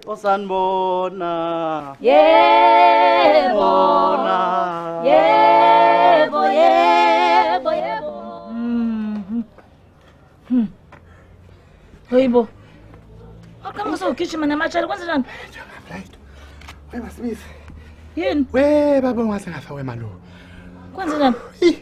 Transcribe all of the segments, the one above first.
Osanibona. Yebo. Bona. Yebo, yebo, yebo. Hayibo. Aqhamuka sewugijima namatshali kwenze njani? Right. We Masibisi. Yini? We baba ungaze ngafa we malume. Kwenze njani? Ih,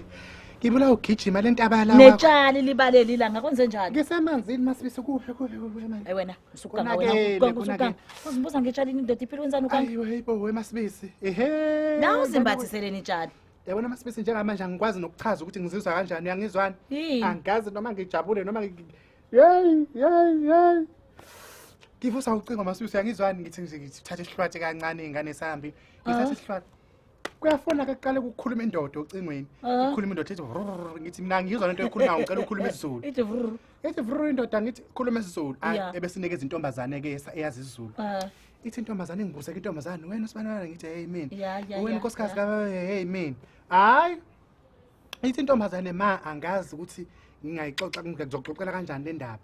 Ngibula ugijima lentaba la. Netshali libaleli ilanga kwenze njani? Ngisemanzini Masibisi kuphi kuphi kuphi manje. Hayi wena, usukanga wena, Konakele, ukanga konakele. usukanga. Uzibuza ngetshali indoda iphila wenzani ukanga? Ayi hayibo we Masibisi. Ehe. La uzimbathiseleni itshali. Yabona Masibisi njengamanje angikwazi nokuchaza ukuthi ngizizwa kanjani uyangizwani? Yini? Angazi noma ngijabule noma Hey hey hey. Ngivusa ucingo Masibisi uyangizwani ngithi nje ngithathe isihlwathi kancane ingane sambi. Ngithathe isihlwathi. Kuyafona ke kuqale ukukhuluma indoda ocingweni. Ikhuluma indoda ithi vrrr, ngithi mina ngizwa lento ekhulumayo ngicela ukhulume isiZulu. Ithi vrr. Ithi vrrr indoda ngithi khuluma isiZulu. Ayi Yeah. ebesinikeza intombazane ke eyazi isiZulu. Ah. Ithi intombazane ingibuse ke intombazane wena usibanana ngithi hey mina. Ya, Wena nkosikazi ka hey mina. Hayi. Ithi intombazane ma angazi ukuthi ngingayixoxa ngizoxoxela kanjani le ndaba.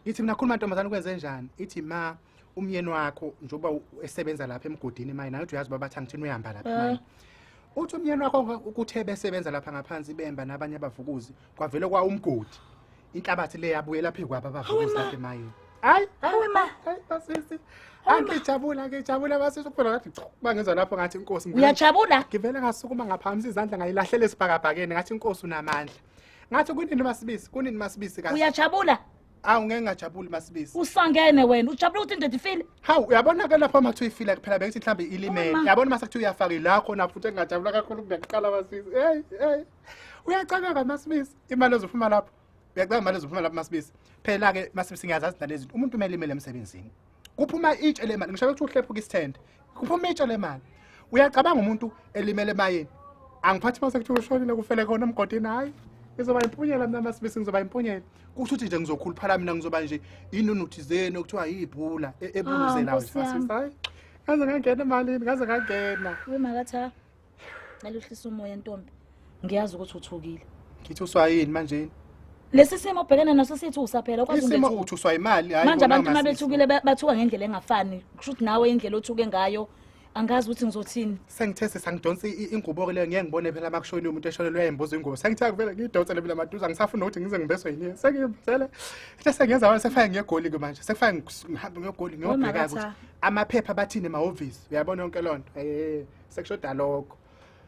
Ithi mina khuluma ntombazane kwenze njani? Ithi ma umyeni wakho njengoba esebenza lapha emgodini mine nawe uyazi baba bathi angithini uyahamba lapha mine. Uthi umyeni wakho ukuthe besebenza lapha ngaphansi bemba nabanye abavukuzi kwavele kwa umgodi. Inhlabathi le yabuyela phezu kwabo abavukuzi lapha emayini. Hayi, Hawe ma. hayi basisi. Angijabula ngijabula basisi kuphela ngathi chu bangezwa lapho ngathi inkosi Uyajabula? ngivele ngasukuma ngaphamisa izandla ngayilahlela esibhakabhakeni ngathi inkosi unamandla. Ngathi kunini Masibisi kunini Masibisi kahle. Uyajabula? Awu ngeke ngajabuli Masibisi. Usangene wena, ujabula ukuthi indoda ifile? Hawu uyabona ke lapho uma kuthiwa ifile kuphela bengithi mhlambe ilimele. Ma. Uyabona mase kuthiwa uyafaka la khona futhi engajabula kakhulu kunakuqala Masibisi. Hey hey. Uyacabanga Masibisi imali ezophuma lapho. Uyacabanga imali ezophuma lapho Masibisi. Phela ke Masibisi ngiyazazi nalezi zinto. Umuntu kumele imele emsebenzini. Kuphuma itshe lemali ngisho ukuthi uhlephuka isithende. Kuphuma itshe lemali. Uyacabanga umuntu elimele emayeni. Angiphathi mase kuthiwa ushonile kufele khona emgodini hayi. Ngizoba impunyela mina Masibisi ngizoba impunyela. Kusho ukuthi nje ngizokhuluphala mina ngizoba nje inunuthi zenu okuthiwa yibhula ebuluzelayo Ah, Nkosi yami. Masibisi hayi. Ngaze ngangena emalini ngaze ngangena. We makatha. Aluhlisa umoya ntombi. Ngiyazi ukuthi uthukile. Ngithi uswayini manje. Lesi simo obhekene naso sithi usaphela ukwazi Isimo ungethuki. uthi uswayimali hayi Manje bona abantu uma Masibisi. bethukile bathuka ngendlela engafani. Kusho ukuthi nawe indlela othuke ngayo angazi ukuthi ngizothini. Sengithe sesangidonsa ingubo ke leyo ngeke ngibone phela makushonile umuntu eshonelwe uyayimbuza ingubo. Sengithe akuvele ngiyidonse le mina maduze angisafuni nokuthi ngize ngibeswe yini. Sengiyimbuzele. Ithe sengiyenza manje sekufake ngiyegoli ke manje. Sekufake ngihambe ngiyegoli ngiyobheka Makatha. ukuthi amaphepha bathini emahhovisi. Uyabona yonke lonto. Eh sekushoda lokho.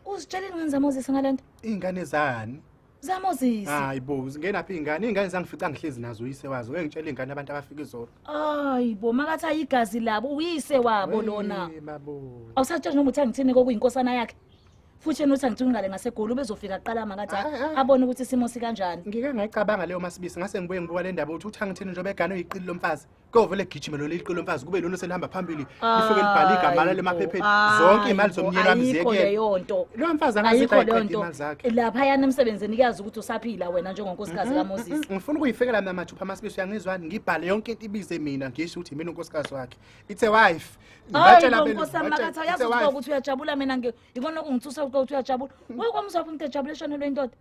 Uzitsheleni ngenza Moses ngalento? Ingane zani? ZaMoses. Hayi bo, zingenaphi ingane? Ingane zangifica ngihlezi nazo uyise wazo. Ngeke ngitshele ingane abantu abafika izolo. Hayi bo makatha igazi labo uyise wabo lona. Hey, mabo. Awusatshela noma uthi angithini kokuyinkosana yakhe. Futhi yena uthi angithini ngale ngasegoli ubezofika kuqala makatha Hhayi, hhayi. abone ukuthi isimo sikanjani. Ngike ngayicabanga leyo Masibisi ngase ngibuye ngibuka le ndaba ukuthi uthi angithini njengoba egane uyiqili lomfazi. Kuyovele gijime lo liqili lomfazi kube lona selihamba phambili lifike libhale igama lale emaphepheni zonke imali zomnyeni wami Ayikho ziyekuyena. leyo nto. Lo mfazi angaze Ayikho leyo ayiqede nto. imali zakhe. Laphayana emsebenzini kuyazi ukuthi usaphila wena njengonkosikazi kaMoses. Ngifuna ukuyifikela mina mathupha Masibisi uyangizwani ngibhale yonke into ibize mina ngisho ukuthi mina unkosikazi wakhe. It's a wife. Hayi Ngibatshela bo abelungu, nkosi yami ngibatshela, makatha it's uyazi a ukuthi wife. ukuthi uyajabula mina ikona okungithusa ukuthi uyajabula. Wayekwamuzwa umuntu ejabule eshonelwe indoda.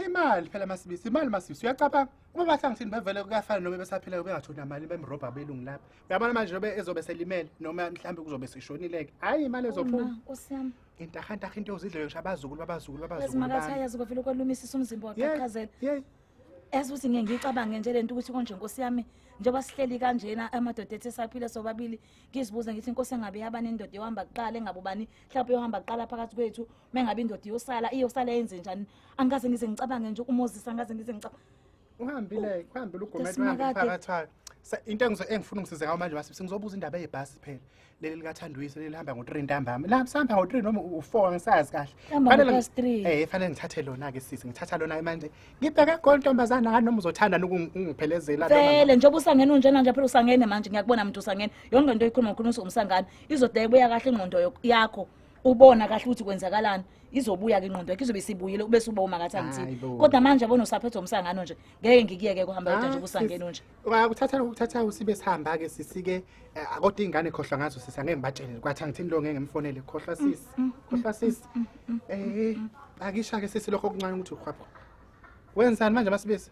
Imali phela Masibisi, imali Masibisi uyacabanga. Uma bathi angithini bevele kuyafana noma besaphila bengatholi namali bemrobha abelungu lapha. Uyabona manje noma ezobe selimele noma mhlambe kuzobe seshonile ke. Hayi imali ezophuma. Ma, Nkosi yami. Intahantaha into ozidlele ngisho abazukulu babazukulu Yazi babazukulu. makatha bami. yazi kwavele kwalumisisa umzimba Yeah, waqhaqhazela. yeah. Yazi ukuthi ngeke ngiyicabange nje lento ukuthi konje nkosi yami njengoba sihleli kanjena amadoda ethu esaphila sobabili ngizibuza ngithi inkosi engabe yaba nendoda yohamba kuqala engabe ubani mhlawumbe yohamba kuqala phakathi kwethu mengabe indoda iyosala iyosala yenze njani angikaze ngize ngicabange nje uMoses angikaze ngize ngicabange Uhambile, uhambile ugomela Simakade. uhambile phakathi kwayo. Into engifuna ungisize ngayo manje Masibisi ngizobuza indaba yebhasi phela. Leli likaThanduyise leli lihamba ngo3 ntambama. La sihamba ngo3 noma u4 angisazi kahle. Lihamba Fanele ngo-past three. Fanele ngithathe lona ke sisi, ngithatha lona manje. Ngibheke egoli ntombazana ngani noma uzothanda ukungiphelezela noma vele njengoba usangene unjena nje phela usangene manje ngiyakubona mntu usangene yonke into oyikhuluma ukhuluma umsangane izoda ibuya kahle ingqondo yakho ubona kahle ukuthi kwenzakalani izobuya ke ingqondo yakho izobe isibuyile ube suba umakathi angithini Hayi bo. kodwa manje yabona usaphethwe umsangano nje ngeke ngikuyeke kuhamba wedwa nje Ah, usangene sisi. nje Ungakuthatha ukuthatha usibe sihamba ke sisi ke kodwa ingane khohlwa ngazo sisi angeke ngibatshele kwathi angithini lo ngeke ngimfonele khohlwa sisi khohlwa sisi akisha ke sisi lokho okuncane ukuthi ukhwapha wenzani manje Masibisi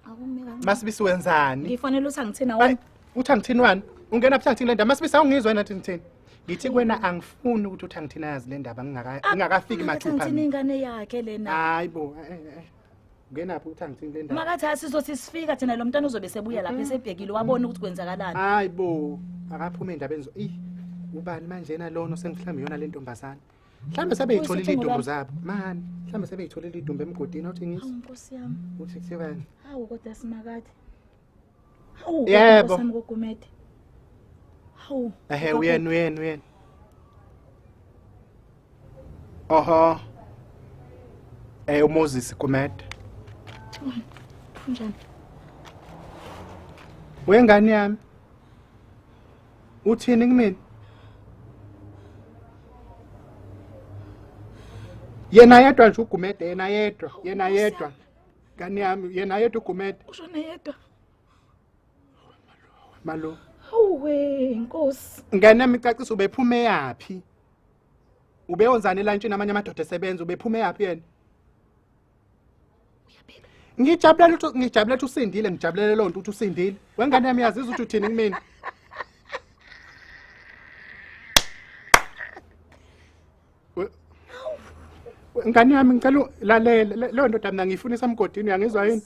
Akume kancane. Masibisi wenzani Ngifonela uthi angithina Ayi, wena. uthi angithini wani? Ungena phakathi le ndaba Masibisi awungizwa wena thi ngithini? Ngithi kuwena angifuni ukuthi uthi angithina yazi le ndaba ngingakafiki mathupha. Ngithini ingane yakhe lena. Hayi bo. Ungenaphi ukuthi angithini le ndaba? Makathi asizothi sifika thina lo mntwana uzobe sebuya lapha esebhekile wabona ukuthi kwenzakalani. Hayi bo. Akaphume endabeni zo. Ih. Ubani manje na lona sengihlamba yona le ntombazana. Mhlawumbe sebeyitholile Uyisethe idumbu zabo. Mani, mhlawumbe sebeyitholile idumbu emgodini awuthi ngizwe. Hawu Nkosi yami. Uthi kuthiwani? Hawu kodwa simakade. Hawu Yebo. Nkosi yami koGumede. Hawu. Ehe uyena uyena uyena. Oho. uMoses Gumede. Kunjani? Wengane yami. Uthini kumina? Yena yedwa nje uGumede yena yedwa, yena yedwa. Ngane yami yena yedwa uGumede. Ushone yedwa. Malo. Hawu we Nkosi. Ngane yami icacisa ubephume yaphi? Ubeyonzani elantshini amanye amadoda esebenza ubephume yaphi yena? Ngijabulela ukuthi ngijabulela ukuthi usindile ngijabulele lonto ukuthi usindile. Wengane yami yazizwa ukuthi uthini kumina. Ngane yami ngicela ulalela leyo ndoda mina ngiyifuna isamgodini uyangizwa yini?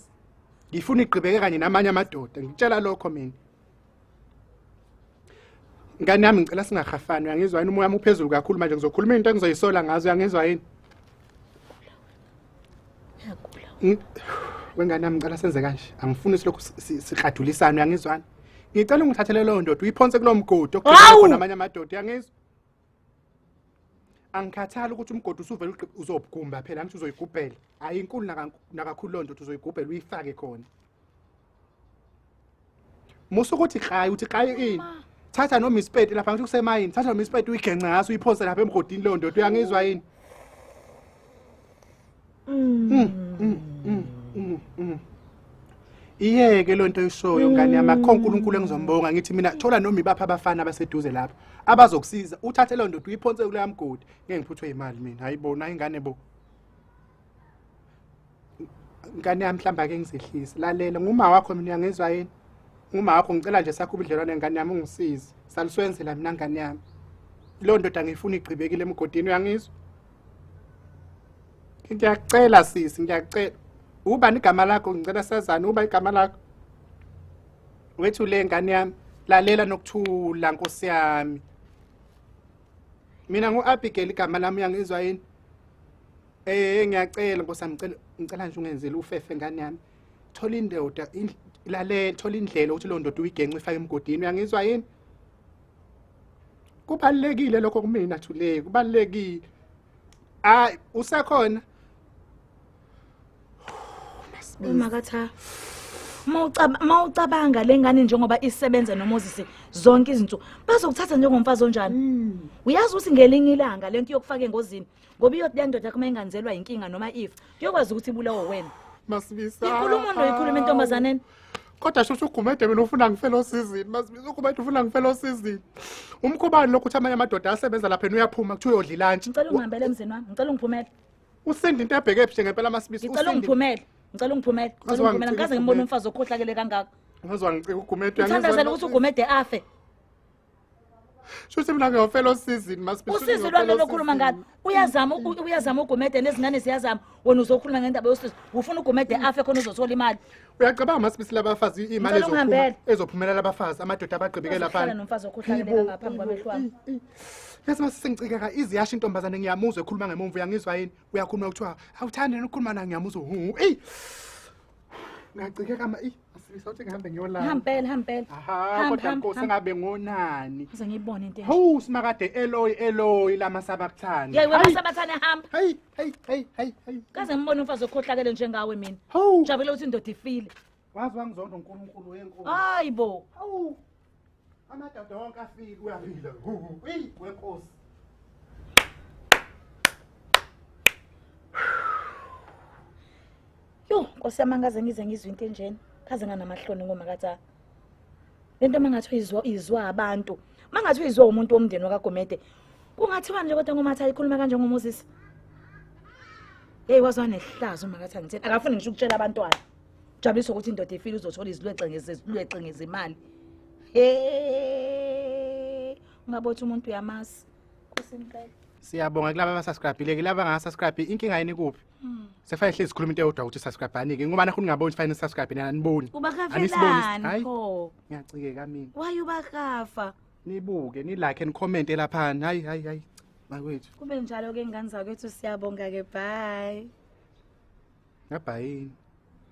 Ngifuna igqibeke kanye namanye amadoda ngitshela lokho mina. Ngane yami ngicela singahafani uyangizwa yini umoya wami uphezulu kakhulu manje ngizokhuluma into engizoyisola ngazo uyangizwa yini? Uyagula. Wengane yami ngicela senze kanje angifuni silokhu siqadulisana uyangizwana? Ngicela ungithathele leyo ndoda uyiphonse kulowo mgodi okugqibela Hawu! khona amanye amadoda uyangizwa? Angikhathali ukuthi umgodi usuvele uzobugumba phela angithi uzoyigubhela. Ayinkulu nakakhulu leyo ndoda uzoyigubhela uyifake khona. Musa ukuthi krayi uthi krayi ini. Thatha noma isipeti lapha ngithi kusemayini thatha noma isipeti uyigence ngaso uyiphonse lapha emgodini leyo ndoda uyangizwa yini? Iyeke lonto oyishoyo ngane yami akho uNkulunkulu engizombonga ngithi mina thola noma ibapha abafana abaseduze lapho abazokusiza uthathe leyo ndoda uyiphonse kuleya mgodi ngeke ngiphuthwe imali mina hayibo na ingane bo ngane yami mhlawumbe ake ngizehlise lalela nguma wakho mina uyangizwa yini nguma wakho ngicela nje sakho ubudlelwane ngane yami ungisize saliswenzela mina ngane yami leyo ndoda ngiyifuna igqibekile emgodini uyangizwa Ngiyakucela sisi, ngiyakucela. Ubani igama lakho? Ngicela sazane, uba igama lakho. Wethu le ngane yami, lalela nokuthula nkosi yami. Mina ngu-Abigail igama lami uyangizwa yini? Ngiyacela nkosi yami, ngicela ngicela nje ungenzele ufefe ngane yami. Thola indoda, lalela, thola indlela ukuthi leyo ndoda uyigence uyifake emgodini, uyangizwa yini? Kubalulekile lokho kumina Thuleki, kubalulekile. Hayi, usekhona. Makatha. Mawucabanga lengane njengoba isebenza noMoses zonke izinsuku bazokuthatha njengomfazi onjani? Uyazi ukuthi ngelinye ilanga lento iyokufaka engozini ngoba iyothi le ndoda kuma inganzelwa inkinga noma if kuyokwazi ukuthi ibulawe wena. Masibisa. Inkulumo noyikhuluma entombazaneni. Kodwa shushu uGumede mina ufuna ngifele osizini. Masibisa uGumede ufuna ngifele osizini. Umkhubani lokhu ukuthi amanye amadoda asebenza lapha uyaphuma kuthiwa uyodla ilantshi. Ngicela ungihambele emzini wami. Ngicela ungiphumele. Usindi into ebheke phi ngempela Masibisa. Ngicela ungiphumele. Ngicela ungiphumele. Ngicela ungiphumele. Ngikaze ngibone umfazi okhohlakele kangaka. Ngazwa ngicika uGumede uyangizwa. Uthandazela ukuthi uGumede afe. Shuthi mina ngiyofela osizini Masibisa. Usizi lwami lokhuluma ngalo. Uyazama uyazama uGumede nezingane ziyazama. Wena uzokhuluma ngendaba yosizi. Ufuna uGumede afe khona uzothola imali. Uyacabanga Masibisi labafazi imali ezophuma ezophumela labafazi amadoda abagqibeke lapha. Uzohlala nomfazi okhohlakele kangaka phambi kwamehlo wami. Yazi masengicika ka iziyasho intombazane ngiyamuzwa ekhuluma ngemumva uyangizwa yini? Uyakhuluma kuthiwa awuthandi ukukhuluma na ngiyamuzwa. Ey. Ngiyacikeka ma Masibisi awuthi ngihambe ngiyolala. Hampela hampela. Aha kodwa Nkosi ngabe ngonani. Uze ngiyibone into. Hawu simakade Eloi Eloi lama sabakuthanda. Yey wena sabathane hamba. Hey hey hey hey hey. Kaze ngibone umfazi okhohlakele njengawe mina. Hawu. Jabule ukuthi indoda ifile. Wazi wangizonda uNkulunkulu wenkosi. Hayibo. Hawu. Amadoda wonke afile uyaphila. Hey wenkosi. Yo, Nkosi yami angaze ngize ngizwe into enjena. Kaze nganamahloni ngomakatha. Lento mangathi uyizwa izwa abantu. Mangathi uyizwa umuntu womndeni wakaGomede. Kungathiwa nje kodwa ngomatha ikhuluma kanje ngoMoses. Hey wazwa nehlazo makatha ngitheni. Akafuni ngisho ukutshela abantwana. Jabulisa ukuthi indoda ifile uzothola izilwexe ngezilwexe ngezimali. Hey. Ungabothi umuntu uyamazi. Nkosi impela. Siyabonga kulaba abasubscribe-ile, kulaba abangasubscribe inkinga yini kuphi? Sekufanele hlezi sikhuluma into eyodwa ukuthi subscribe-ani-ke ngoba nakho ningaboni ukuthi fanele nisubscribe nina aniboni. Anisiboni, Ubakafelani hayi. pho? Ngiyacikeka mina. Why ubakafa? Nibuke, ni-like, ni-comment laphana. Hayi hayi hayi. Bakwethu. Kube njalo ke ngane zakwethu, siyabonga ke, bye. Ngabhayini.